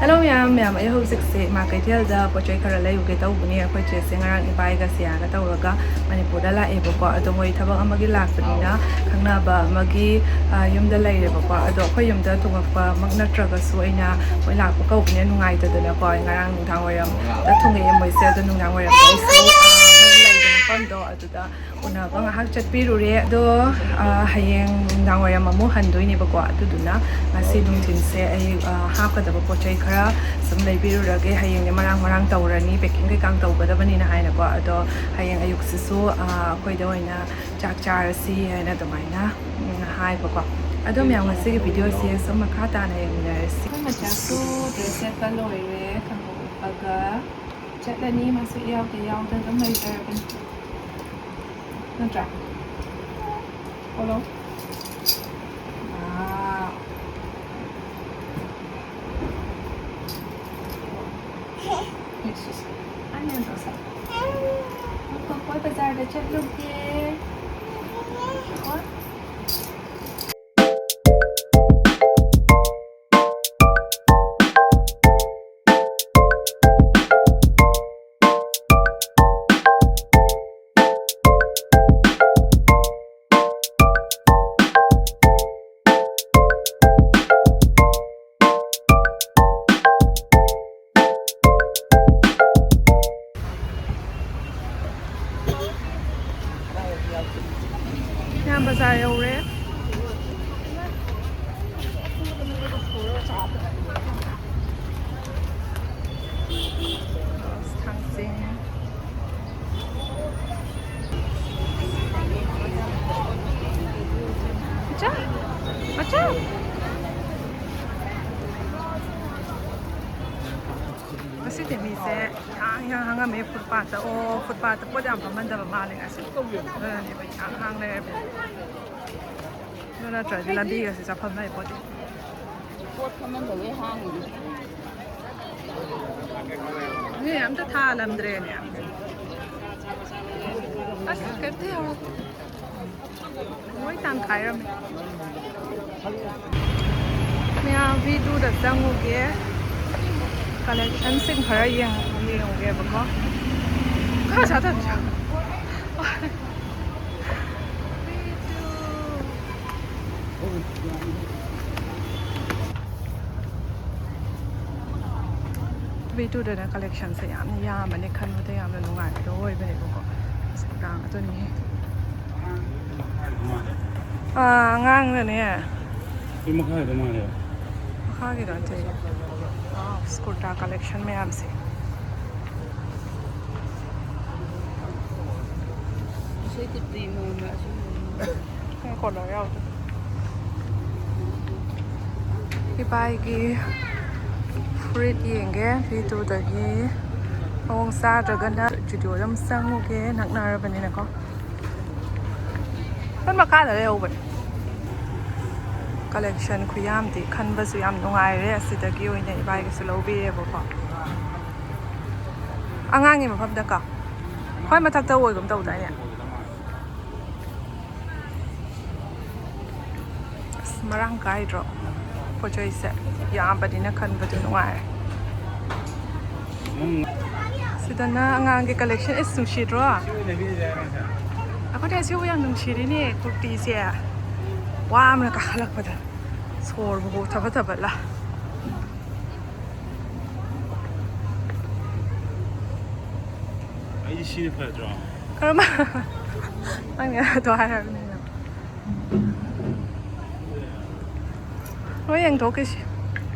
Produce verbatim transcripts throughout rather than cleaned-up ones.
Hello ꯃꯌꯥꯝ, ꯃꯌꯥꯝ, ꯑꯩ ꯍꯧꯖꯤꯛꯁꯦ ꯏꯃꯥ ꯀꯩꯊꯦꯜꯗ ꯄꯣꯠ ꯆꯩ ꯈꯔ ꯂꯩꯔꯨꯒꯦ ꯇꯧꯕꯅꯦ꯫ ꯑꯩꯈꯣꯏ ꯆꯦꯁꯦ ꯉꯔꯥꯡ ꯏꯕꯥꯏꯒ ꯁꯤꯌꯥꯒ ꯇꯧꯔꯒ ꯃꯅꯤꯄꯨꯔꯗ ꯂꯥꯛꯑꯦꯕꯀꯣ꯫ ꯑꯗꯣ ꯃꯣꯏ ꯊꯕꯛ ꯑꯃꯒꯤ ꯂꯥꯛꯄꯅꯤꯅ ꯈꯪꯅꯕ ꯑꯃꯒꯤ, ꯑ, ꯌꯨꯝꯗ ꯂꯩꯔꯦꯕꯀꯣ꯫ ꯑꯗꯣ ꯑꯩꯈꯣꯏ ꯌꯨꯝꯗ ꯊꯨꯡꯉꯛꯄꯃꯛ ꯅꯠꯇ꯭ꯔꯒꯁꯨ ꯑꯩꯅ ꯃꯣꯏ ꯂꯥꯛꯄ ꯀꯧꯕꯅꯤꯅ ꯅꯨꯡꯉꯥꯏꯇꯗꯅꯀꯣ꯫ ꯑꯩ ꯉꯔꯥꯡ ꯅꯨꯡꯗꯥꯡ ꯋꯥꯏꯔꯝꯗ ꯊꯨꯡꯉꯛꯑꯦ ꯃꯣꯏꯁꯦ꯫ ꯑꯗꯣ ꯅꯨꯡꯗꯥꯡ ꯋꯥꯏꯔꯝꯗ ꯑꯩꯁꯨ, ꯑ, ꯃꯣꯏ ꯂꯩꯕ ꯃꯐꯝꯗꯣ ꯑꯗꯨꯗ ꯎꯅꯕ ꯉꯥꯏꯍꯥꯛ ꯆꯠꯄꯤꯔꯨꯔꯦ꯫ ꯑꯗꯣ, ꯑ, ꯍꯌꯦꯡ ꯅꯨꯡꯗꯥꯡ ꯋꯥꯏꯔꯝ ꯑꯃꯨꯛ ꯍꯟꯗꯣꯏꯅꯦꯕꯀꯣ꯫ ꯑꯗꯨꯗꯨꯅ ꯉꯁꯤ ꯅꯨꯡꯊꯤꯜꯁꯦ ꯑꯩ, ꯑ, ꯍꯥꯞꯀꯗꯕ ꯄꯣꯠ ꯆꯩ ꯈꯔ ꯁꯨꯝ ꯂꯩꯕꯤꯔꯨꯔꯒꯦ꯫ ꯍꯌꯦꯡꯗꯤ ꯃꯔꯥꯡ ꯃꯔꯥꯡ ꯇꯧꯔꯅꯤ, packing ꯀꯩꯀꯥ ꯇꯧꯒꯗꯕꯅꯤꯅ ꯍꯥꯏꯅꯀꯣ꯫ ꯑꯗꯣ ꯍꯌꯦꯡ ꯑꯌꯨꯛꯁꯤꯁꯨ, ꯑ, ꯑꯩꯈꯣꯏꯗ ꯑꯣꯏꯅ ꯆꯥꯛ ꯆꯥꯔꯁꯤ ꯍꯥꯏꯅ ꯑꯗꯨꯃꯥꯏꯅ, ꯎꯝ, ꯍꯥꯏꯕꯀꯣ꯫ ꯑꯗꯣ ꯃꯌꯥꯝ, ꯉꯁꯤꯒꯤ videoꯁꯦ ꯁꯨꯝ ꯃꯈꯥ ꯇꯥꯅ ꯌꯦꯡꯃꯤꯟꯅꯔꯁꯤ꯫ ꯑꯩꯈꯣꯏ ꯃꯆꯥꯁꯨ dress ꯁꯦꯠꯄ ꯂꯣꯏꯔꯦ, ꯈꯪꯒꯥꯎ ꯎꯞꯄꯒ ꯆꯠꯂꯅꯤ꯫ ꯃꯥꯁꯨ ꯏꯌꯥꯎꯗ ꯌꯥꯎꯗ ꯑꯗꯨꯝ ꯂꯩꯖꯔꯕꯅꯤ꯫ ꯅꯠꯇ꯭ꯔꯥ? ꯀꯣꯂꯣ꯫ ꯋꯥꯎ꯫ Yes, yes. ꯑꯩꯅ ꯗꯣꯁꯥ꯫ ꯑꯩꯈꯣꯏ ꯕꯖꯥꯔꯗ ꯆꯠꯂꯨꯒꯦ꯫ ꯀꯣ꯫ ꯃꯌꯥꯝ ꯕꯖꯥꯔ ꯌꯧꯔꯦ꯫ ꯊꯥꯡꯖꯤꯡ꯫ ꯃꯆꯥ, ꯃꯆꯥ꯫ ꯉꯁꯤꯗꯤ ꯃꯤꯁꯦ ꯏꯍꯥꯡ ꯏꯍꯥꯡ ꯍꯥꯡꯉꯝꯃꯦ꯫ Footpathꯇ, ꯑꯣ, footpathꯇ ꯄꯣꯠ ꯌꯥꯝ ꯐꯝꯍꯟꯗꯕ ꯃꯥꯜꯂꯦ ꯉꯁꯤ꯫ ꯑꯗꯨꯅꯅꯦꯕ ꯏꯍꯥꯡ ꯍꯥꯡ ꯂꯩꯔꯝꯃꯦ꯫ ꯑꯗꯨ ꯅꯠꯇ꯭ꯔꯗꯤ ꯂꯝꯕꯤꯒꯁꯦ ꯆꯠꯐꯝ ꯂꯩ ꯄꯣꯠꯇꯦ꯫ ꯄꯣꯠ ꯐꯝꯍꯟꯗꯕꯩ ꯍꯥꯡꯉꯤꯅꯦ꯫ ꯃꯤ ꯑꯝꯇ ꯊꯥꯜꯂꯝꯗ꯭ꯔꯦꯅꯦ꯫ ꯑꯁ, ꯀꯩꯝꯇ ꯌꯥꯎꯔꯛꯇꯦ꯫ ꯂꯣꯏ ꯇꯥꯟꯈꯥꯏꯔꯝꯃꯦ꯫ ꯃꯌꯥꯝ V twoꯗ ꯆꯪꯉꯨꯒꯦ꯫ ꯀꯂꯦꯛꯁꯟꯁꯤꯡ ꯈꯔ ꯌꯦꯡ ꯌꯦꯡꯉꯨꯒꯦꯕꯀꯣ꯫ ꯈꯔ ꯆꯥꯊꯣꯛ ꯚꯤ ꯇꯨꯗꯅ ꯀꯂꯦꯛꯁꯟꯁꯦ ꯌꯥꯝꯅ ꯌꯥꯝꯕꯅꯦ, ꯈꯟꯕꯗ ꯌꯥꯝꯅ ꯅꯨꯡꯉꯥꯏꯕꯗꯣ ꯑꯣꯏꯕꯅꯦꯕꯀꯣ꯫ ꯑꯁ, ꯈꯨꯇꯥꯡ ꯑꯗꯨꯅꯤꯍꯦ꯫ ꯑꯥ, ꯑꯉꯥꯡꯅꯅꯦ꯫ ꯁꯤ ꯃꯈꯥꯒꯤꯗꯣ ꯃꯥꯜꯂꯦ꯫ ꯃꯈꯥꯒꯤꯗꯣ ꯅꯠꯇꯦ꯫ ꯋꯥꯎ, ꯀꯨꯔꯇꯥ ꯀꯂꯦꯛꯁꯟ ꯃꯌꯥꯝꯁꯦ꯫ ꯉꯁꯤ ꯀꯨꯔꯇꯤ ꯃꯥꯟꯕ ꯑꯁꯤ꯫ ꯀꯣꯂꯔ ꯌꯥꯎꯗꯦ꯫ ꯏꯕꯥꯏꯒꯤ ꯐꯨꯔꯤꯠ ꯌꯦꯡꯒꯦ, ꯚꯤ ꯇꯨꯗꯒꯤ꯫ ꯃꯑꯣꯡ ꯆꯥꯗ꯭ꯔꯒꯅ ꯖꯨꯗꯤꯑꯣꯗ ꯑꯃ ꯆꯪꯉꯨꯒꯦ, ꯅꯛꯅꯔꯕꯅꯤꯅꯀꯣ꯫ ꯁꯣꯝ ꯃꯈꯥꯗ ꯂꯩꯍꯧꯕꯅꯦ꯫ ꯀꯂꯦꯛꯁꯟ ꯈꯨꯌꯥꯝꯗꯤ, ꯈꯟꯕꯁꯨ ꯌꯥꯝ ꯅꯨꯡꯉꯥꯏꯔꯦ꯫ ꯑꯁꯤꯗꯒꯤ ꯑꯣꯏꯅ ꯏꯕꯥꯏꯒꯤꯁꯨ ꯂꯧꯕꯤꯔꯦꯕꯀꯣ꯫ ꯑꯉꯥꯡꯒꯤ ꯃꯐꯝꯗ ꯀꯣ꯫ ꯍꯣꯏ, ꯃꯊꯛꯇ ꯑꯣꯏꯒꯨꯝ ꯇꯧꯗꯥꯏꯅꯦ꯫ ꯑꯁ, ꯃꯔꯥꯡ ꯀꯥꯏꯗ꯭ꯔꯣ? ꯄꯣꯠ ꯆꯩꯁꯦ ꯌꯥꯝꯕꯅꯤꯅ ꯈꯟꯕꯗꯣ ꯅꯨꯡꯉꯥꯏꯔꯦ꯫ ꯁꯤꯗꯅ ꯑꯉꯥꯡꯒꯤ ꯀꯂꯦꯛꯁꯟ꯫ ꯑꯁ, ꯅꯨꯡꯁꯤꯗ꯭ꯔꯣ? ꯑꯩꯈꯣꯏꯗꯤ ꯑꯁꯤꯕꯨ ꯌꯥꯝ ꯅꯨꯡꯁꯤꯔꯤꯅꯦ, ꯀꯨꯔꯇꯤꯁꯦ꯫ ꯋꯥ ꯑꯃꯅ ꯀꯥꯈꯠꯂꯛꯄꯗ ꯁꯣꯔꯕꯨ ꯊꯕꯠ ꯊꯕꯠꯂ꯫ ꯑꯩꯗꯤ ꯁꯤꯅ ꯐꯗ꯭ꯔꯣ? ꯀꯔꯝꯕ? ꯅꯪꯅ ꯑꯗꯣ ꯍꯥꯏꯔꯕꯅꯤꯅ꯫ ꯂꯣꯏ ꯌꯦꯡꯊꯣꯛꯈꯤꯁꯤ꯫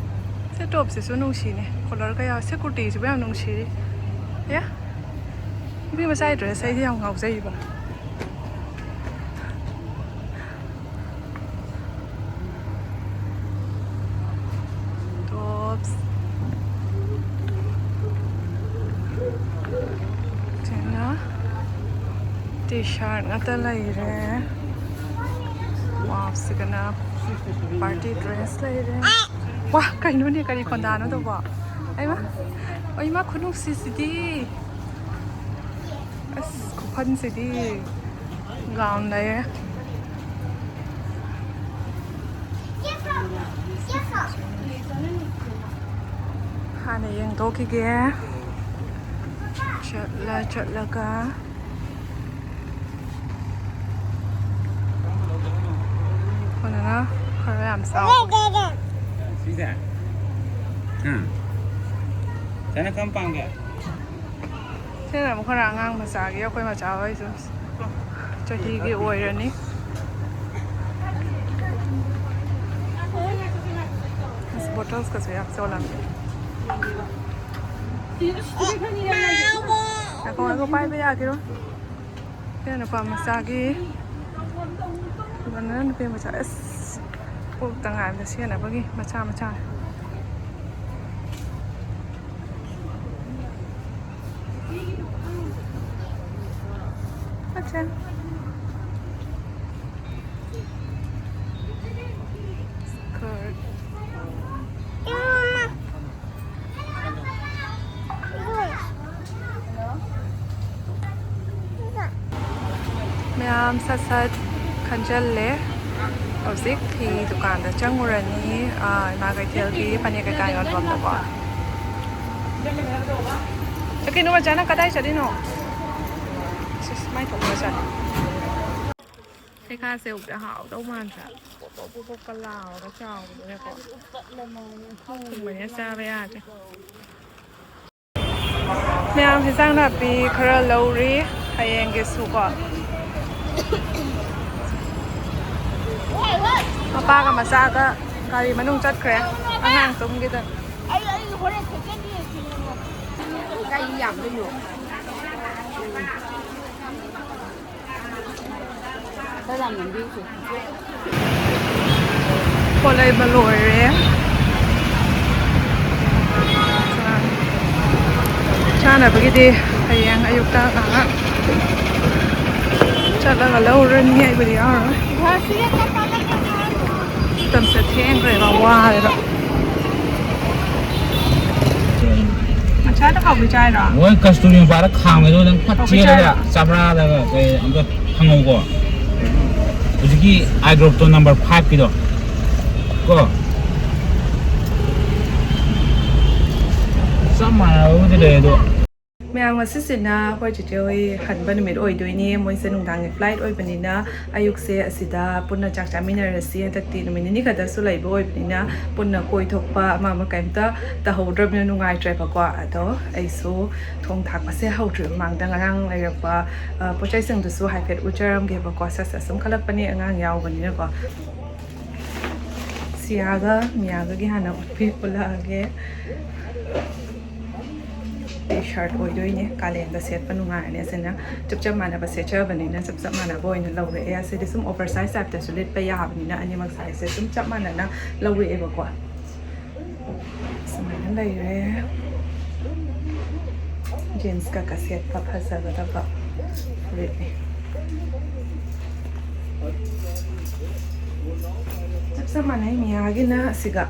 ꯁꯤ ꯇꯣꯞꯁꯤꯁꯨ ꯅꯨꯡꯁꯤꯅꯦ, ꯀꯣꯂꯔ ꯀꯌꯥ꯫ ꯁꯤ ꯀꯨꯔꯇꯤꯁꯤꯕꯨ ꯌꯥꯝ ꯅꯨꯡꯁꯤꯔꯤ꯫ ꯑꯦ, ꯅꯨꯄꯤ ꯃꯆꯥꯒꯤ ꯗ꯭ꯔꯦꯁ ꯑꯩꯗꯤ ꯌꯥꯝ ꯉꯥꯎꯖꯩꯕ꯫ ꯇꯣꯞꯁ꯫ ꯁꯤꯅ ꯇꯤ ꯁꯥꯔꯠ ꯉꯥꯛꯇ ꯂꯩꯔꯦ꯫ ꯋꯥꯎ, ꯁꯤꯒꯅ ꯄꯥꯔꯇꯤ ꯗ꯭ꯔꯦꯁ ꯂꯩꯔꯦ꯫ ꯋꯥ, ꯀꯩꯅꯣꯅꯦ, ꯀꯔꯤ ꯈꯣꯟꯗꯥꯅꯣ ꯇꯧꯕ? ꯑꯩꯃ, ꯑꯩꯃ, ꯈꯨꯅꯨꯡꯁꯤꯁꯤꯗꯤ꯫ ꯑꯁ, ꯈꯨꯐꯟꯁꯤꯗꯤ꯫ ꯒꯥꯎꯟ ꯂꯩꯔꯦ꯫ Careful! Careful! ꯍꯥꯟꯅ ꯌꯦꯡꯊꯣꯛꯈꯤꯒꯦ꯫ ꯆꯠꯂ ꯆꯠꯂꯒ ꯐꯖꯅ ꯈꯔ ꯌꯥꯝ ꯆꯥꯎꯕ꯫ ꯁꯤꯁꯦ? ꯍꯥ? ꯆꯅ ꯀꯔꯝ ꯄꯥꯝꯒꯦ? ꯁꯤꯅ ꯑꯃꯨꯛ ꯈꯔ ꯑꯉꯥꯡ ꯃꯆꯥꯒꯤ, ꯑꯩꯈꯣꯏ ꯃꯆꯥ ꯍꯣꯏꯁꯨ ꯆꯍꯤꯒꯤ ꯑꯣꯏꯔꯅꯤ꯫ ꯑꯁ, ꯕꯣꯇꯜꯁꯀꯁꯨ ꯌꯥꯝ ꯆꯣꯜꯂꯝꯃꯤ꯫ ꯉꯥꯏꯈꯣ, ꯉꯥꯏꯈꯣ, ꯄꯥꯏꯕ ꯌꯥꯒꯤꯔꯣ? ꯁꯤꯅ ꯅꯨꯄꯥ ꯃꯆꯥꯒꯤ, ꯑꯗꯨꯒꯅ ꯅꯨꯄꯤ ꯃꯆꯥ꯫ ꯑꯁ, ꯄꯣꯛꯇ ꯉꯥꯏꯕꯗ ꯁꯦꯠꯅꯕꯒꯤ ꯃꯆꯥ ꯃꯆꯥ꯫ ꯑꯠꯆꯥ꯫ ꯁ꯭ꯀꯔꯠ꯫ ꯃꯌꯥꯝ ꯁꯠ ꯁꯠ ꯈꯟꯖꯜꯂꯦ꯫ ꯍꯧꯖꯤꯛ ꯐꯤ ꯗꯨꯀꯥꯟꯗ ꯆꯪꯉꯨꯔꯅꯤ꯫ ꯑꯥ, ꯏꯃꯥ ꯀꯩꯊꯦꯜꯒꯤ ꯐꯅꯦꯛ ꯀꯩꯀꯥ ꯌꯣꯟꯐꯝꯗꯀꯣ꯫ ꯑꯦ, ꯀꯩꯅꯣ, ꯃꯆꯥꯅ ꯀꯗꯥꯏ ꯆꯠꯂꯤꯅꯣ? ꯁꯤꯁ, ꯃꯥꯏ ꯊꯣꯛꯄ ꯆꯠꯂꯤ꯫ ꯍꯩꯈꯥꯁꯦ ꯎꯕꯗ ꯍꯥꯎꯗꯧ ꯃꯥꯟꯗ꯭ꯔꯥ? ꯄꯣꯞ ꯄꯣꯞ ꯄꯣꯞ ꯄꯣꯞꯀ ꯂꯥꯎꯔꯒ ꯆꯥꯎꯕꯗꯨꯅꯀꯣ꯫ ꯊꯨꯝꯕꯅꯤꯅ ꯆꯥꯕ ꯌꯥꯗ꯭ꯔꯦ꯫ ꯃꯌꯥꯝ ꯍꯤꯟꯖꯥꯡ ꯅꯥꯄꯤ ꯈꯔ ꯂꯧꯔꯤ ꯍꯌꯦꯡꯒꯤꯁꯨꯀꯣ꯫ ꯃꯄꯥꯒ ꯃꯆꯥꯒ ꯒꯥꯔꯤ ꯃꯅꯨꯡ ꯆꯠꯈ꯭ꯔꯦ, ꯑꯉꯥꯡ ꯇꯨꯝꯈꯤꯗꯅ꯫ ꯑꯩ, ꯑꯩ ꯍꯣꯔꯦꯟ ꯁꯦꯀꯦꯟ ꯍꯦꯟ ꯌꯦꯡꯉꯣ꯫ ꯀꯥꯏ ꯌꯥꯝꯗꯣꯏꯅꯣ? ꯄꯣꯠ ꯂꯩꯕ ꯂꯣꯏꯔꯦ꯫ ꯆꯥꯅꯕꯒꯤꯗꯤ ꯍꯌꯦꯡ ꯑꯌꯨꯛꯇ ꯉꯥꯏꯍꯥꯛ ꯆꯠꯂꯒ ꯂꯧꯔꯅꯤ꯫ ꯑꯩꯕꯨꯗꯤ ꯌꯥꯎꯔꯔꯣꯏ꯫ ꯃꯇꯝꯁꯦ ꯊꯦꯡꯈ꯭ꯔꯦꯕ, ꯋꯥꯔꯦꯕ꯫ ꯃꯆꯥꯗ ꯀꯥꯎꯕꯤ ꯆꯥꯏꯔꯣ? ꯃꯣꯏ ꯀꯁꯇꯨꯔꯤ ꯃꯄꯥꯗ ꯈꯥꯝꯃꯦꯗꯣ ꯅꯪ ꯐꯠ ꯀꯥꯎꯕꯤ ꯆꯦꯜꯂꯒ ꯆꯥꯏꯔꯣ? ꯆꯥꯕ꯭ꯔꯥꯗꯒ ꯀꯩ ꯑꯝꯇ ꯍꯪꯉꯧꯀꯣ꯫ ꯍꯧꯖꯤꯛꯀꯤ ꯑꯥꯏ ꯗ꯭ꯔꯣꯞꯇꯣ ꯅꯝꯕꯔ ꯐꯥꯏꯚꯀꯤꯗꯣ ꯀꯣ꯫ ꯃꯌꯥꯝ, ꯉꯁꯤꯁꯤꯅ ꯑꯩꯈꯣꯏ ꯆꯤꯆꯦ ꯍꯣꯏ ꯍꯟꯕ ꯅꯨꯃꯤꯠ ꯑꯣꯏꯗꯣꯏꯅꯦ꯫ ꯃꯣꯏꯁꯦ ꯅꯨꯡꯗꯥꯡꯒꯤ flight ꯑꯣꯏꯕꯅꯤꯅ ꯑꯌꯨꯛꯁꯦ ꯑꯁꯤꯗ ꯄꯨꯟꯅ ꯆꯥꯛ ꯆꯥꯃꯤꯟꯅꯔꯁꯤ꯫ ꯍꯟꯗꯛꯇꯤ ꯅꯨꯃꯤꯠ ꯅꯤꯅꯤ ꯈꯛꯇꯁꯨ ꯂꯩꯕ ꯑꯣꯏꯕꯅꯤꯅ ꯄꯨꯟꯅ ꯀꯣꯏꯊꯣꯛꯄ ꯑꯃ ꯑꯃ ꯀꯩꯝꯇ ꯇꯧꯍꯧꯗ꯭ꯔꯕꯅꯤꯅ ꯅꯨꯡꯉꯥꯏꯇ꯭ꯔꯦꯕꯀꯣ꯫ ꯑꯗꯣ ꯑꯩꯁꯨ ꯊꯣꯡ ꯊꯥꯛꯄꯁꯦ ꯍꯧꯗ꯭ꯔꯤꯕ ꯃꯃꯥꯡꯗ ꯉꯔꯥꯡ ꯂꯩꯔꯛꯄ, ꯑ, ꯄꯣꯠ ꯆꯩꯁꯤꯡꯗꯨꯁꯨ ꯍꯥꯏꯐꯦꯠ ꯎꯠꯆꯔꯝꯒꯦꯕꯀꯣ꯫ ꯁꯠ ꯁꯠ ꯁꯨꯝ ꯈꯜꯂꯛꯄꯅꯦ, ꯑꯉꯥꯡ ꯌꯥꯎꯕꯅꯤꯅꯀꯣ꯫ ꯁꯤꯌꯥꯒ ꯃꯤꯌꯥꯒꯒꯤ ꯍꯥꯟꯅ ꯎꯠꯄꯤ-, ꯎꯠꯂꯛꯑꯒꯦ꯫ T-shirt ꯑꯣꯏꯗꯣꯏꯅꯦ, ꯀꯥꯂꯦꯟꯗ ꯁꯦꯠꯄ ꯅꯨꯡꯉꯥꯏꯔꯅꯤ꯫ ꯑꯁꯤꯅ ꯆꯞ ꯆꯞ ꯃꯥꯟꯅꯕ ꯁꯦꯠꯆꯕꯅꯤꯅ ꯆꯞ ꯆꯞ ꯃꯥꯟꯅꯕ ꯑꯣꯏꯅ ꯂꯧꯔꯛꯑꯦ꯫ ꯑꯁꯤꯗꯤ ꯁꯨꯝ oversize typeꯇꯁꯨ ꯂꯤꯠꯄ ꯌꯥꯕꯅꯤꯅ ꯑꯅꯤꯃꯛ sizeꯁꯦ ꯁꯨꯝ ꯆꯞ ꯃꯥꯟꯅꯅ ꯂꯧꯔꯛꯑꯦꯕꯀꯣ꯫ ꯁꯨꯃꯥꯏꯅ ꯂꯩꯔꯦ꯫ Jeansꯀ ꯀ ꯁꯦꯠꯄ ꯐꯖꯒꯗꯕ ꯐꯨꯔꯤꯠꯅꯤ꯫ ꯆꯞ ꯆꯞ ꯃꯥꯟꯅꯩ ꯃꯤꯌꯥꯒꯤꯅ ꯑꯁꯤꯒ꯫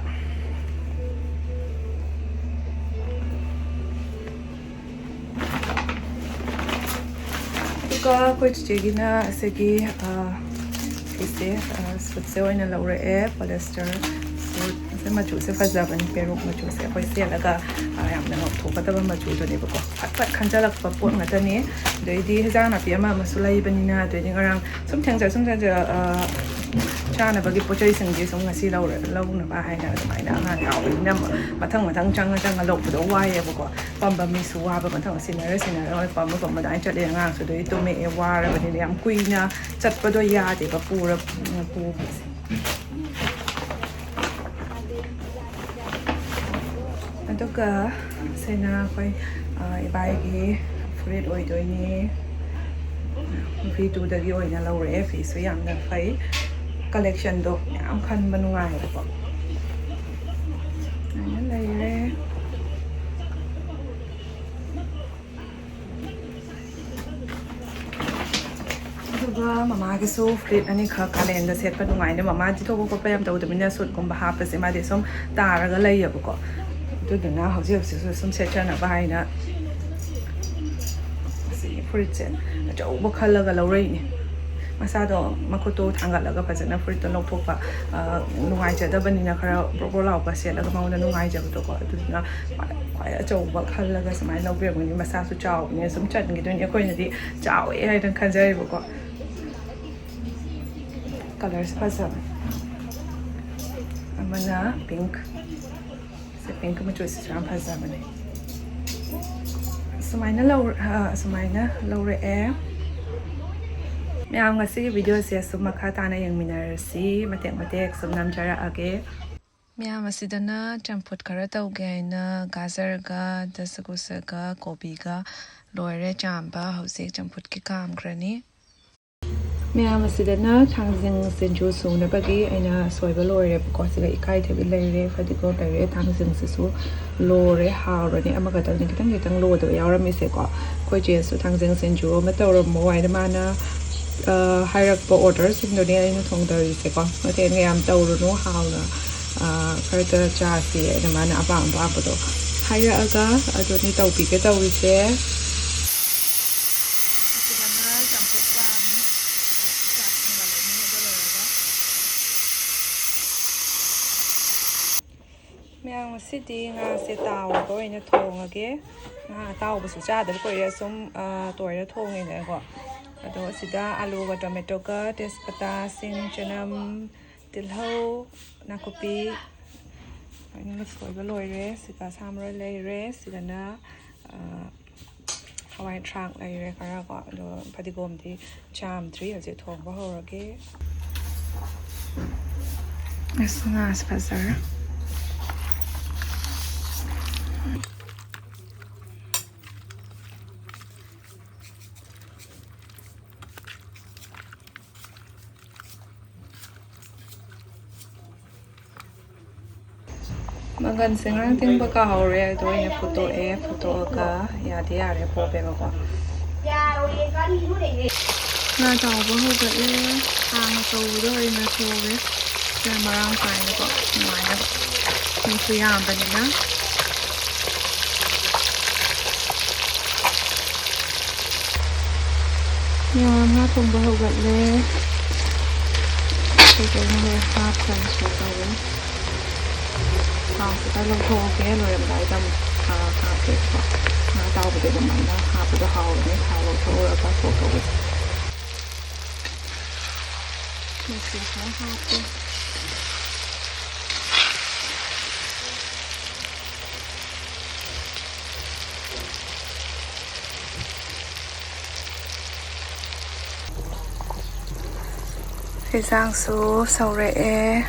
ꯑꯗꯨꯒ ꯑꯩꯈꯣꯏ ꯆꯤꯆꯦꯒꯤꯅ ꯑꯁꯤꯒꯤ, ꯑ, ꯐꯤꯁꯦ, ꯑ, suitꯁꯦ ꯑꯣꯏꯅ ꯂꯧꯔꯛꯑꯦ, polyester suit꯫ ꯑꯁꯤ ꯃꯆꯨꯁꯦ ꯐꯖꯕꯅꯤ, ꯄꯦꯔꯨꯛ ꯃꯆꯨꯁꯦ꯫ ꯑꯩꯈꯣꯏ ꯁꯦꯠꯂꯒ, ꯑ, ꯌꯥꯝꯅ ꯉꯧꯊꯣꯛꯀꯗꯕ ꯃꯆꯨꯗꯨꯅꯦꯕꯀꯣ꯫ ꯐꯠ ꯐꯠ ꯈꯟꯖꯜꯂꯛꯄ ꯄꯣꯠ ꯉꯥꯛꯇꯅꯤ꯫ ꯑꯗꯩꯗꯤ ꯍꯤꯟꯖꯥꯡ ꯅꯥꯄꯤ ꯑꯃ ꯑꯃꯁꯨ ꯂꯩꯕꯅꯤꯅ, ꯑꯗꯩꯗꯤ ꯉꯔꯥꯡ ꯁꯨꯝ ꯊꯦꯡꯖ-, ꯁꯨꯝ ꯊꯦꯡꯖ-, ꯑ, ꯆꯥꯅꯕꯒꯤ ꯄꯣꯠ ꯆꯩꯁꯤꯡꯁꯦ ꯁꯨꯝ ꯉꯁꯤ ꯂꯧꯔ-, ꯂꯧꯅꯕ ꯍꯥꯏꯅ ꯑꯗꯨꯃꯥꯏꯅ ꯑꯉꯥꯡ ꯌꯥꯎꯕꯅꯤꯅ ꯃꯊꯪ ꯃꯊꯪ ꯆꯪꯉ ꯆꯪꯉ ꯂꯧꯕꯗꯣ ꯋꯥꯏꯌꯦꯕꯀꯣ꯫ ꯄꯝꯕ ꯃꯤꯁꯨ ꯋꯥꯕ, ꯃꯊꯪ ꯁꯤꯟꯅꯔ ꯁꯤꯟꯅꯔ ꯄꯝꯕ ꯄꯝꯕ ꯑꯗꯨꯃꯥꯏꯅ ꯆꯠꯂꯦ꯫ ꯑꯉꯥꯡꯁꯨ ꯑꯗꯨꯒꯤ ꯇꯨꯝꯃꯛꯑꯦ, ꯋꯥꯔꯕꯅꯤꯅ ꯌꯥꯝ ꯀꯨꯏꯅ ꯆꯠꯄꯗꯣ ꯌꯥꯗꯦꯕ ꯄꯨꯔ-, ꯄꯨꯕꯁꯦ꯫ ꯑꯗꯨꯒ ꯁꯤꯅ ꯑꯩꯈꯣꯏ, ꯑ, ꯏꯕꯥꯏꯒꯤ ꯐꯨꯔꯤꯠ ꯑꯣꯏꯗꯣꯏꯅꯤ꯫ ꯚꯤ ꯇꯨꯗꯒꯤ ꯑꯣꯏꯅ ꯂꯧꯔꯛꯑꯦ꯫ ꯐꯤꯁꯨ ꯌꯥꯝꯅ ꯐꯩ, collectionꯗꯣ ꯌꯥꯝ ꯈꯟꯕ ꯅꯨꯡꯉꯥꯏꯌꯦꯕꯀꯣ꯫ ꯑꯗꯨꯃꯥꯏꯅ ꯂꯩꯔꯦ꯫ ꯑꯗꯨꯒ ꯃꯃꯥꯒꯤꯁꯨ ꯐꯨꯔꯤꯠ ꯑꯅꯤꯈꯛ ꯀꯥꯂꯦꯟꯗ ꯁꯦꯠꯄ ꯅꯨꯡꯉꯥꯏꯅ, ꯃꯃꯥꯗꯤ ꯊꯣꯛꯄ ꯈꯣꯠꯄ ꯌꯥꯝ ꯇꯧꯗꯕꯅꯤꯅ suitꯀꯨꯝꯕ ꯍꯥꯞꯄꯁꯦ ꯃꯥꯗꯤ ꯁꯨꯝ ꯇꯥꯔꯒ ꯂꯩꯌꯦꯕꯀꯣ꯫ ꯑꯗꯨꯗꯨꯅ ꯍꯧꯖꯤꯛ ꯍꯧꯖꯤꯛꯁꯨ ꯁꯨꯝ ꯁꯦꯠꯆꯅꯕ ꯍꯥꯏꯅ ꯁꯤꯒꯤ ꯐꯨꯔꯤꯠꯁꯦ ꯑꯆꯧꯕ ꯈꯜꯂꯒ ꯂꯧꯔꯛꯏꯅꯦ꯫ ꯃꯁꯥꯗꯣ ꯃꯈꯨꯠꯇꯣ ꯊꯥꯡꯒꯠꯂꯒ ꯐꯖꯅ ꯐꯨꯔꯤꯠꯇꯣ ꯂꯧꯊꯣꯛꯄ, ꯑ, ꯅꯨꯡꯉꯥꯏꯖꯗꯕꯅꯤꯅ, ꯈꯔ ꯕ꯭ꯔꯣ ꯕ꯭ꯔꯣ ꯂꯥꯎꯕ ꯁꯦꯠꯂꯒ ꯃꯉꯣꯟꯗ ꯅꯨꯡꯉꯥꯏꯖꯕꯗꯣꯀꯣ, ꯑꯗꯨꯗꯨꯅ ꯈ꯭ꯋꯥꯏ, ꯈ꯭ꯋꯥꯏ ꯑꯆꯧꯕ ꯈꯜꯂꯒ ꯁꯨꯃꯥꯏꯅ ꯂꯧꯕꯤꯔꯝꯒꯅꯤ꯫ ꯃꯁꯥꯁꯨ ꯆꯥꯎꯕꯅꯤꯅ ꯁꯨꯝ ꯆꯟꯈꯤꯗꯣꯏꯅꯤ, ꯑꯩꯈꯣꯏꯅꯗꯤ ꯆꯥꯎꯋꯦ ꯍꯥꯏꯅ ꯈꯟꯖꯔꯦꯕꯀꯣ꯫ ꯀꯂꯔꯁꯦ ꯐꯖꯕꯅꯦ꯫ ꯑꯃꯅ ꯄꯤꯡꯛ꯫ ꯁꯤ ꯄꯤꯡꯛ ꯃꯆꯨꯁꯤꯁꯨ ꯌꯥꯝ ꯐꯖꯕꯅꯦ꯫ ꯁꯨꯃꯥꯏꯅ ꯂꯧ-, ꯑ, ꯁꯨꯃꯥꯏꯅ ꯂꯧꯔꯛꯑꯦ꯫ ꯃꯌꯥꯝ, ꯉꯁꯤꯒꯤ ꯚꯤꯗꯤꯑꯣꯁꯦ ꯁꯨꯝ ꯃꯈꯥ ꯇꯥꯅ ꯌꯦꯡꯃꯤꯟꯅꯔꯁꯤ꯫ ꯃꯇꯦꯛ ꯃꯇꯦꯛ ꯁꯨꯝ ꯅꯝꯖꯔꯛꯑꯒꯦ꯫ ꯃꯌꯥꯝ, ꯑꯁꯤꯗꯅ ꯆꯝꯐꯨꯠ ꯈꯔ ꯇꯧꯒꯦ ꯍꯥꯏꯅ ꯒꯥꯖꯔꯒ, ꯗꯁꯀꯨꯁꯒ, ꯀꯣꯕꯤꯒ ꯂꯣꯏꯔꯦ ꯆꯥꯝꯕ꯫ ꯍꯧꯖꯤꯛ ꯆꯝꯐꯨꯠꯀꯤ ꯀꯥꯝꯈ꯭ꯔꯅꯤ꯫ ꯃꯌꯥꯝ, ꯑꯁꯤꯗꯅ ꯊꯥꯡꯖꯤꯡ ꯁꯤꯡꯖꯨ ꯁꯨꯅꯕꯒꯤ ꯑꯩꯅ ꯁꯣꯏꯕ ꯂꯣꯏꯔꯦꯕꯀꯣ꯫ ꯁꯤꯒ ꯏꯀꯥꯏꯊꯕꯤ ꯂꯩꯔꯦ, ꯐꯗꯤꯒꯣꯝ ꯂꯩꯔꯦ, ꯊꯥꯡꯖꯤꯡꯁꯤꯁꯨ ꯂꯣꯏꯔꯦ꯫ ꯍꯥꯎꯔꯅꯤ꯫ ꯑꯃꯈꯛꯇꯪꯅꯤ, ꯈꯤꯇꯪ ꯈꯤꯇꯪ ꯂꯣꯗꯕ ꯌꯥꯎꯔꯝꯃꯤꯁꯦꯀꯣ꯫ ꯑꯩꯈꯣꯏ ꯆꯦꯁꯨ ꯊꯥꯡꯖꯤꯡ ꯁꯤꯡꯖꯨ ꯑꯃ ꯇꯧꯔꯝꯃꯣ ꯍꯥꯏꯅ ꯃꯥꯅ, ꯑ, ꯍꯥꯏꯔꯛꯄ ꯑꯣꯔꯗꯔꯁꯤꯡꯗꯨꯅꯦ ꯑꯩꯅ ꯊꯣꯡꯗꯔꯤꯁꯦꯀꯣ꯫ ꯃꯊꯦꯜ ꯃꯌꯥꯝ ꯇꯧꯔꯨꯅꯨ, ꯍꯥꯎꯅ, ꯑ, ꯈꯔꯇ ꯆꯥꯁꯤ ꯍꯥꯏꯅ ꯃꯥꯅ ꯑꯄꯥꯝ ꯑꯄꯥꯝꯕꯗꯣ ꯍꯥꯏꯔꯛꯑꯒ ꯑꯗꯨꯅꯤ ꯇꯧꯕꯤꯒꯦ ꯇꯧꯔꯤꯁꯦ꯫ ꯑꯁꯤꯗꯅ ꯆꯝꯐꯨꯠ ꯀꯥꯝꯃꯤ꯫ ꯆꯥꯛ ꯊꯥꯡꯒꯠꯂꯅꯤ ꯑꯗꯨ ꯂꯣꯏꯔꯒ꯫ ꯃꯌꯥꯝ, ꯉꯁꯤꯗꯤ ꯉꯥꯁꯦ ꯇꯥꯎꯔꯒ ꯑꯣꯏꯅ ꯊꯣꯡꯉꯒꯦ꯫ ꯉꯥ ꯑꯇꯥꯎꯕꯁꯨ ꯆꯥꯗꯕ ꯀꯨꯏꯔꯦ, ꯁꯨꯝ, ꯑ, ꯇꯣꯏꯔ ꯊꯣꯡꯉꯦꯗꯅꯀꯣ꯫ ꯑꯗꯣ ꯁꯤꯗ ꯑꯂꯨꯒ ꯇꯣꯃꯦꯇꯣꯒ ꯇꯦꯖꯄꯇꯥ, ꯁꯤꯡ, ꯆꯅꯝ, ꯇꯤꯜꯍꯧ, ꯅꯥꯀꯨꯞꯄꯤ ꯂꯣꯏꯅ ꯁꯣꯏꯕ ꯂꯣꯏꯔꯦ꯫ ꯁꯤꯒ ꯁꯥ ꯃꯔꯣꯏ ꯂꯩꯔꯦ꯫ ꯁꯤꯒꯅ, ꯑ, ꯍꯋꯥꯏ ꯊ꯭ꯔꯥꯛ ꯂꯩꯔꯦ ꯈꯔ ꯀꯣ꯫ ꯑꯗꯣ ꯐꯗꯤꯒꯣꯝꯗꯤ ꯆꯥꯝꯗ꯭ꯔꯤ꯫ ꯍꯧꯖꯤꯛ ꯊꯣꯡꯕ ꯍꯧꯔꯒꯦ꯫ ꯑꯁ, ꯉꯥꯁꯦ ꯐꯖꯔꯦ꯫ ꯃꯪꯒꯟꯁꯦ ꯉꯔꯥꯡ ꯇꯤꯡꯕ ꯀꯥꯍꯧꯔꯦ, ꯑꯗꯣ ꯑꯩꯅ ꯐꯨꯠꯇꯣꯛꯑꯦ꯫ ꯐꯨꯠꯇꯣꯛꯑꯒ ꯌꯥꯗꯤ ꯌꯥꯔꯦ, ꯄꯣꯞꯄꯦꯕꯀꯣ꯫ ꯉꯥ ꯇꯥꯎꯕ ꯍꯧꯒꯠꯂꯦ꯫ ꯈꯥꯡ ꯑꯆꯧꯕꯗ ꯑꯣꯏꯅ ꯊꯣꯡꯉꯦ꯫ ꯈꯔ ꯃꯔꯥꯡ ꯀꯥꯏꯅꯀꯣ, ꯅꯨꯡꯉꯥꯏꯅꯕ꯫ ꯃꯤꯁꯨ ꯌꯥꯝꯕꯅꯤꯅ꯫ ꯃꯌꯥꯝ, ꯉꯥ ꯊꯣꯡꯕ ꯍꯧꯒꯠꯂꯦ꯫ ꯀꯩꯀꯩꯅꯣ ꯂꯣꯏ ꯍꯥꯞꯈ꯭ꯔꯅꯤ꯫ ꯁꯣꯛ ꯇꯧꯔꯦ꯫ ꯊꯥꯎꯁꯤꯗ ꯂꯧꯊꯣꯛꯑꯒꯦ꯫ ꯂꯣꯏꯔꯝꯗꯥꯏꯗ ꯑꯃꯨꯛ ꯊꯥ ꯍꯥꯞꯀꯦꯕꯀꯣ꯫ ꯉꯥ ꯑꯇꯥꯎꯕꯗꯤ ꯑꯗꯨꯃꯥꯏꯅ ꯍꯥꯞꯄꯗꯣ ꯍꯥꯎꯕꯅꯦ꯫ ꯊꯥꯎ ꯂꯧꯊꯣꯛꯎꯔꯒ ꯁꯣꯛ ꯇꯧꯕꯁꯦ꯫ ꯃꯆꯨ ꯈꯔ ꯍꯥꯞꯄꯦ꯫ ꯍꯦꯟꯖꯥꯡꯁꯨ ꯁꯧꯔꯛꯑꯦ꯫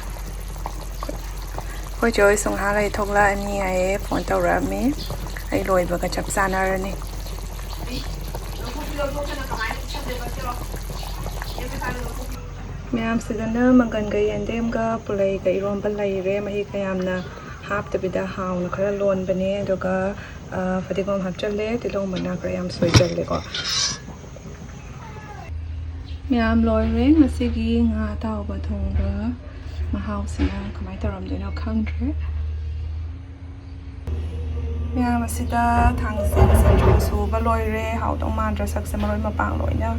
ꯑꯩꯈꯣꯏ ꯆꯦ ꯍꯣꯏꯁꯨ ꯉꯥꯏꯍꯥꯛ ꯂꯩ ꯊꯣꯛꯂꯛꯑꯅꯤ ꯍꯥꯏꯌꯦ, ꯐꯣꯟ ꯇꯧꯔꯛꯑꯝꯃꯤ꯫ ꯑꯩ ꯂꯣꯏꯕꯒ ꯆꯞ ꯆꯥꯟꯅꯔꯅꯤ꯫ ꯃꯌꯥꯝꯁꯤꯗꯅ ꯃꯪꯒꯟꯒ ꯌꯦꯟꯗꯦꯝꯒ ꯄꯨꯂꯩꯒ ꯏꯔꯣꯝꯕ ꯂꯩꯔꯦ꯫ ꯃꯍꯤ ꯀꯌꯥꯝꯅ ꯍꯥꯞꯇꯕꯤꯗ ꯍꯥꯎꯅ ꯈꯔ ꯂꯣꯟꯕꯅꯦ꯫ ꯑꯗꯨꯒ, ꯑ, ꯐꯗꯤꯒꯣꯝ ꯍꯥꯞꯆꯜꯂꯦ, ꯇꯤꯜꯍꯧ ꯃꯅꯥ ꯈꯔ ꯌꯥꯝ ꯁꯣꯏꯖꯜꯂꯦꯀꯣ꯫ ꯃꯌꯥꯝ ꯂꯣꯏꯔꯦ ꯉꯁꯤꯒꯤ ꯉꯥ ꯑꯇꯥꯎꯕ ꯊꯣꯡꯕ꯫ ꯃꯍꯥꯎꯁꯤꯅ ꯀꯃꯥꯏꯅ ꯇꯧꯔꯝꯗꯣꯏꯅꯣ ꯈꯪꯗ꯭ꯔꯦ꯫ ꯃꯌꯥꯝ ꯑꯁꯤꯗ ꯊꯥꯡꯖꯤꯡ ꯁꯤꯡꯖꯨ ꯁꯨꯕ ꯂꯣꯏꯔꯦ꯫ ꯍꯥꯎꯗꯧ ꯃꯥꯟꯗ꯭ꯔꯥ? ꯁꯛꯁꯦ ꯃꯔꯣꯏ ꯃꯄꯥꯡ ꯂꯣꯏꯅ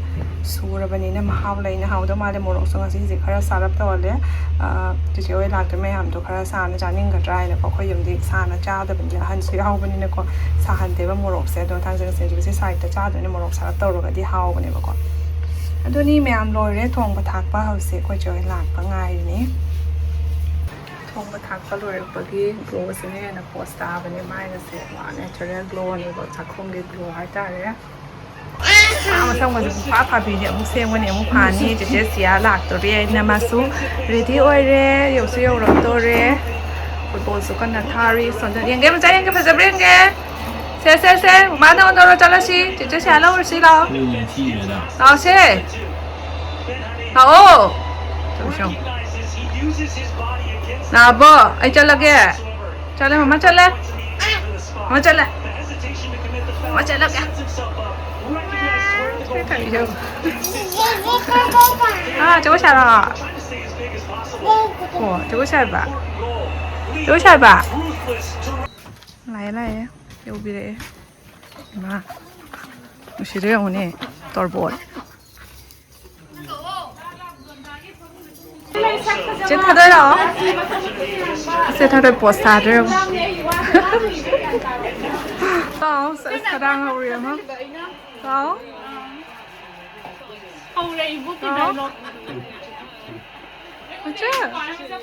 ꯁꯨꯔꯕꯅꯤꯅ ꯃꯍꯥꯎ ꯂꯩꯅ ꯍꯥꯎꯗꯧ ꯃꯥꯜꯂꯦ꯫ ꯃꯣꯔꯣꯛꯁꯨ ꯉꯁꯤꯁꯦ ꯈꯔ ꯁꯥꯔꯞ ꯇꯧꯍꯜꯂꯦ꯫ ꯑ, ꯆꯤꯆꯦ ꯍꯣꯏ ꯂꯥꯛꯇꯣꯏ ꯃꯌꯥꯝꯗꯣ ꯈꯔ ꯁꯥꯅ ꯆꯥꯅꯤꯡꯒꯗ꯭ꯔꯥ ꯍꯥꯏꯅꯀꯣ꯫ ꯑꯩꯈꯣꯏ ꯌꯨꯝꯗꯤ ꯁꯥꯅ ꯆꯥꯗꯕꯅꯤꯅ, ꯑꯍꯟꯁꯨ ꯌꯥꯎꯕꯅꯤꯅꯀꯣ, ꯁꯥꯍꯟꯗꯦꯕ ꯃꯣꯔꯣꯛꯁꯦ꯫ ꯑꯗꯣ ꯊꯥꯡꯖꯤꯡ ꯁꯤꯡꯖꯨꯁꯦ ꯁꯥꯏꯗꯇ ꯆꯥꯗꯣꯏꯅꯦ, ꯃꯣꯔꯣꯛ ꯁꯥꯔꯞ ꯇꯧꯔꯒꯗꯤ ꯍꯥꯎꯕꯅꯦꯕꯀꯣ꯫ ꯑꯗꯨꯅꯤ ꯃꯌꯥꯝ, ꯂꯣꯏꯔꯦ ꯊꯣꯡꯕ ꯊꯥꯛꯄ꯫ ꯍꯧꯖꯤꯛ ꯑꯩꯈꯣꯏ ꯆꯦ ꯍꯣꯏ ꯂꯥꯛꯄ ꯉꯥꯏꯔꯤꯅꯦ꯫ ꯊꯣꯡꯕ ꯊꯥꯛꯄ ꯂꯣꯏꯔꯛꯄꯒꯤ ꯒ꯭ꯂꯣꯁꯤꯅ ꯍꯦꯟꯅ ꯄꯣꯁ ꯇꯥꯕꯅꯦ꯫ ꯃꯥꯏꯒꯁꯦ ꯄꯨꯔꯥ natural glowꯅꯦꯕ, ꯆꯥꯛꯈꯨꯝꯒꯤ glow ꯍꯥꯏꯇꯥꯔꯦ꯫ ꯃꯥ ꯃꯁꯝꯒꯁꯦ ꯄꯨꯡꯐꯥ ꯐꯥꯕꯤꯅꯦ꯫ ꯑꯃꯨꯛ ꯁꯦꯝꯒꯅꯤ, ꯑꯃꯨꯛ ꯐꯥꯅꯤ꯫ ꯆꯦꯆꯦ ꯁꯤꯌꯥ ꯂꯥꯛꯇꯣꯔꯦ ꯍꯥꯏꯅ ꯃꯥꯁꯨ ready ꯑꯣꯏꯔꯦ꯫ ꯌꯧꯁꯨ ꯌꯧꯔꯛꯇꯣꯔꯦ꯫ ꯐꯨꯠꯕꯣꯜꯁꯨ ꯀꯟꯅ ꯊꯥꯔꯤ꯫ ꯁꯣꯝꯗ ꯌꯦꯡꯒꯦ, ꯃꯆꯥ ꯌꯦꯡꯒꯦ, ꯐꯖꯕ꯭ꯔꯥ ꯌꯦꯡꯒꯦ꯫ ꯁꯦ, ꯁꯦ, ꯁꯦ, ꯃꯃꯥ ꯅꯉꯣꯟꯗ ꯂꯧꯔꯣ ꯆꯠꯂꯁꯤ꯫ ꯆꯦꯆꯦ ꯁꯤꯌꯥ ꯂꯧꯔꯨꯁꯤ ꯂꯥꯛꯑꯣ꯫ ꯂꯥꯛꯑꯣꯁꯦ꯫ ꯂꯥꯛꯑꯣ꯫ ꯂꯥꯛꯑꯕꯣ? ꯑꯩ ꯆꯠꯂꯒꯦ꯫ ꯆꯠꯂꯦ, ꯃꯃꯥ ꯆꯠꯂꯦ꯫ ꯃꯃꯥ ꯆꯠꯂꯦ꯫ ꯃꯃꯥ ꯆꯠꯂꯒꯦ꯫ ꯀꯔꯤꯅꯣ? ꯑꯥ, ꯖꯒꯣꯏ ꯁꯥꯔꯣ꯫ ꯑꯣ, ꯖꯒꯣꯏ ꯁꯥꯔꯕ? ꯖꯒꯣꯏ ꯁꯥꯔꯕ? ꯂꯥꯛꯑꯦ, ꯂꯥꯛꯑꯦ꯫ ꯌꯧꯕꯤꯔꯛꯑꯦ꯫ ꯏꯃꯥ, ꯅꯨꯡꯁꯤꯗꯣ ꯌꯦꯡꯉꯨꯅꯦ, ꯇꯣꯔꯕꯣꯠ꯫ ꯆꯦ ꯊꯥꯗꯣꯏ ꯂꯥꯛꯑꯣ꯫ ꯆꯦ ꯊꯥꯗꯣꯏ ꯄꯣꯁ ꯊꯥꯗ꯭ꯔꯦ ꯑꯃꯨꯛ꯫ ꯆꯥꯎ, ꯁꯦꯁ, ꯈꯗꯥꯡ ꯍꯧꯔꯤ ꯑꯃ꯫ ꯆꯥꯎ꯫ ꯍꯧꯔꯦ ꯏꯕꯣꯛꯀꯤ ꯆꯥꯎ꯫ Dialogue꯫ ꯃꯆꯥ꯫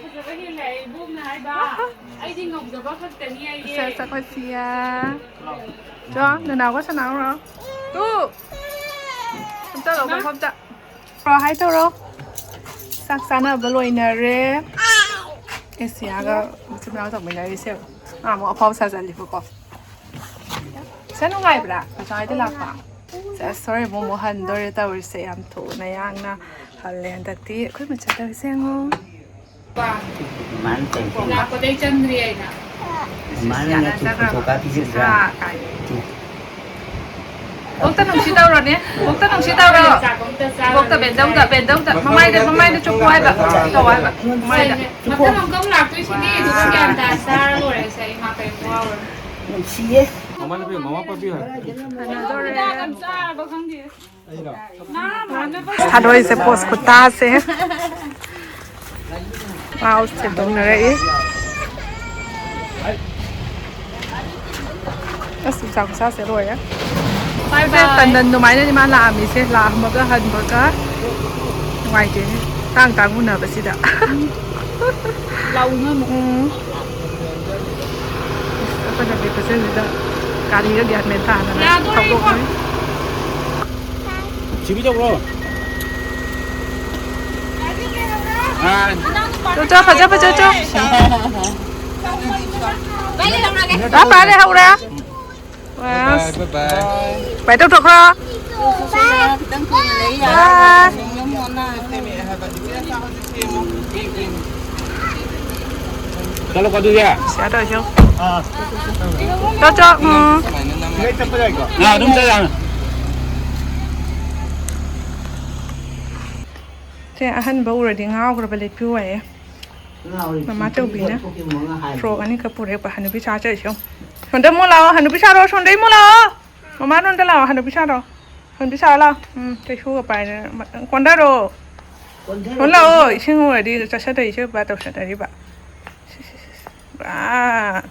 ꯐꯖꯕ ꯍꯦꯜꯂꯦ ꯏꯕꯣꯛꯅ ꯍꯥꯏꯕ꯫ ꯑꯩꯗꯤ ꯉꯝꯖꯕ ꯈꯛꯇꯅꯤ ꯑꯩꯗꯤ꯫ ꯁꯦꯁ, ꯑꯩꯈꯣꯏ ꯁꯤꯌꯥ꯫ ꯆꯣ, ꯅꯅꯥꯎꯒ ꯁꯥꯟꯅꯧꯔꯣ꯫ ꯇꯨ꯫ ꯑꯝꯇ ꯂꯧꯕ ꯈꯣꯝꯇ꯫ ꯇꯧꯔꯣ, ꯍꯥꯏ ꯇꯧꯔꯣ꯫ ꯆꯥꯛ ꯆꯥꯅꯕ ꯂꯣꯏꯅꯔꯦ꯫ ꯑꯦꯁꯤꯌꯥꯒ ꯃꯆꯤꯟ ꯃꯅꯥꯎ ꯇꯧꯃꯤꯟꯅꯔꯤꯁꯦ꯫ ꯃꯥ ꯑꯃꯨꯛ ꯑꯐꯥꯎ ꯁꯥꯖꯜꯂꯤꯕꯀꯣ꯫ ꯁꯦ ꯅꯨꯡꯉꯥꯏꯕ꯭ꯔꯥ? ꯉꯁꯥꯏꯗ ꯂꯥꯛꯄ꯫ ꯁꯦ, ꯁꯣꯔꯤ ꯃꯣꯃꯣ ꯍꯟꯗꯣꯔꯦ ꯇꯧꯔꯤꯁꯦ꯫ ꯌꯥꯝ ꯊꯨꯅ ꯌꯥꯡꯅ ꯍꯜꯂꯦ ꯍꯟꯗꯛꯇꯤ꯫ ꯑꯩꯈꯣꯏ ꯃꯆꯥ ꯇꯧꯔꯤꯁꯦ ꯌꯦꯡꯉꯣ꯫ ꯂꯥꯛꯄꯗꯩ ꯆꯪꯗ꯭ꯔꯤ ꯑꯩꯅ꯫ ꯃꯥꯅ ꯅꯠꯇꯦ, ꯐꯣꯇꯣ ꯀꯥꯞꯄꯤꯁꯦ ꯎꯗ꯭ꯔꯥ? ꯕꯣꯛꯇ ꯅꯨꯡꯁꯤ ꯇꯧꯔꯣꯅꯦ꯫ ꯕꯣꯛꯇ ꯅꯨꯡꯁꯤ ꯇꯧꯔꯣ꯫ ꯕꯣꯛꯇ ꯕꯦꯟꯗꯧꯗ, ꯕꯦꯟꯗꯧꯗ꯫ ꯃꯃꯥꯏꯗ, ꯃꯃꯥꯏꯗ ꯆꯨꯞꯄꯨ ꯍꯥꯏꯕ꯫ ꯇꯧ ꯍꯥꯏꯕ꯫ ꯃꯃꯥꯏꯗ꯫ ꯃꯊꯪ ꯑꯃꯨꯛꯀ ꯑꯃꯨꯛ ꯂꯥꯛꯇꯣꯏꯁꯤꯗꯤ꯫ ꯑꯗꯨꯒ ꯒ꯭ꯌꯥꯟ ꯇꯥ ꯆꯥꯔ ꯂꯣꯏꯔꯦꯁꯦ꯫ ꯏꯃꯥ ꯀꯩꯝ ꯋꯥꯔꯨꯔꯅꯨ꯫ ꯅꯨꯡꯁꯤꯌꯦ꯫ ꯃꯃꯥ ꯅꯠꯇꯦ, ꯃꯃꯥ ꯄꯥꯕꯤꯌꯨ ꯍꯥꯏ꯫ ꯍꯤꯗꯥꯛ ꯌꯥꯝ ꯆꯥꯔꯕ ꯈꯪꯗꯦ꯫ ꯊꯥꯗꯣꯏꯁꯦ ꯄꯣꯁ ꯈꯨꯇꯥꯁꯦ꯫ ꯃꯥ ꯁꯦꯡꯗꯣꯛꯅꯔꯛꯏ꯫ ꯑꯁ, ꯆꯥꯛ ꯆꯥꯁꯦ ꯂꯣꯏꯔꯦ꯫ ꯕꯥꯏ ꯁꯦ ꯕꯥꯏ꯫ ꯇꯟꯗꯟ ꯑꯗꯨꯃꯥꯏꯅꯅꯤ ꯃꯥ ꯂꯥꯛꯑꯝꯃꯤꯁꯦ꯫ ꯂꯥꯛꯑꯝꯃꯒ ꯍꯟꯕꯒ ꯅꯨꯡꯉꯥꯏꯇꯦꯅꯦ꯫ ꯇꯥꯡ ꯇꯥꯡ ꯎꯅꯕꯁꯤꯗ꯫ ꯂꯥꯎꯅ ꯑꯃꯨꯛ꯫ ꯎꯝ꯫ ꯑꯩꯈꯣꯏꯅ ꯕꯦꯛ ꯈꯨꯠꯆꯦꯟꯁꯤꯗ ꯒꯥꯔꯤꯒ ꯒ꯭ꯌꯥꯟ ꯃꯦꯟ ꯇꯥꯗꯅ ꯌꯥꯗꯣꯔꯦ ꯊꯧꯗꯣꯛꯄꯅꯤ꯫ ꯁꯤꯕꯤ ꯇꯧꯕ꯭ꯔꯣ? ꯑꯥ꯫ ꯆꯣ, ꯆꯣ, ꯐꯖ, ꯐꯖ, ꯆꯣ꯫ ꯂꯥ, ꯐꯔꯦ, ꯍꯧꯔꯦ꯫ ꯕꯥꯏ, ꯕꯥꯏ, ꯕꯥꯏ꯫ ꯕꯥꯏ ꯇꯧꯊꯣꯛꯈ꯭ꯔꯣ꯫ ꯈꯤꯇꯪ ꯀꯨꯏꯅ ꯂꯩ ꯌꯥꯔꯣꯏ꯫ ꯕꯥꯏ꯫ ꯆꯠꯂꯣꯀꯣ ꯑꯗꯨꯗꯤ꯫ ꯁꯤꯌꯥ ꯇꯧꯔꯤꯁꯦ ꯌꯦꯡꯉꯨ꯫ ꯆꯣ, ꯆꯣ, ꯎꯝ꯫ ꯁꯤꯗꯩ ꯆꯠꯄ ꯌꯥꯏꯀꯣ? ꯑꯥ, ꯑꯗꯨꯝ ꯆꯠ ꯌꯥꯅꯤ꯫ ꯁꯦ ꯑꯍꯟꯕ ꯎꯔꯗꯤ ꯉꯥꯎꯈ꯭ꯔꯕ ꯂꯩꯄꯤꯌꯨ ꯍꯥꯏꯌꯦ꯫ ꯃꯃꯥ ꯆꯧꯕꯤꯅ ꯐ꯭ꯔꯣꯛ ꯑꯅꯤꯈꯛ ꯄꯨꯔꯛꯄ ꯍꯅꯨꯕꯤ ꯁꯥ ꯆꯠꯂꯤꯁꯦ ꯌꯦꯡꯉꯨ꯫ ꯁꯣꯝꯗ ꯑꯃꯨꯛ ꯂꯥꯛꯑꯣ, ꯍꯅꯨꯕꯤ ꯁꯥꯔꯣ, ꯁꯣꯝꯗ ꯑꯃꯨꯛ ꯂꯥꯛꯑꯣ꯫ ꯃꯃꯥ ꯅꯣꯟꯗ ꯂꯥꯛꯑꯣ, ꯍꯅꯨꯕꯤ ꯁꯥꯔꯣ꯫ ꯍꯅꯨꯕꯤ ꯁꯥꯔꯣ ꯂꯥꯛꯑꯣ꯫ ꯎꯝ, ꯀꯩꯁꯨꯒ ꯄꯥꯏꯗꯅ꯫ ꯀꯣꯟꯗꯔꯣ꯫ ꯀꯣꯟꯊꯔꯣ, ꯂꯥꯛꯑꯣ, ꯀꯣꯟꯊꯔꯣ꯫ ꯏꯁꯤꯡ ꯑꯣꯏꯔꯗꯤ ꯆꯠꯁꯗ ꯏꯁꯩ ꯕꯥ ꯇꯧꯁꯗꯔꯤꯕ꯫ ꯁꯤ, ꯁꯤ, ꯁꯤ, ꯁꯤ꯫ ꯄꯨꯔꯥ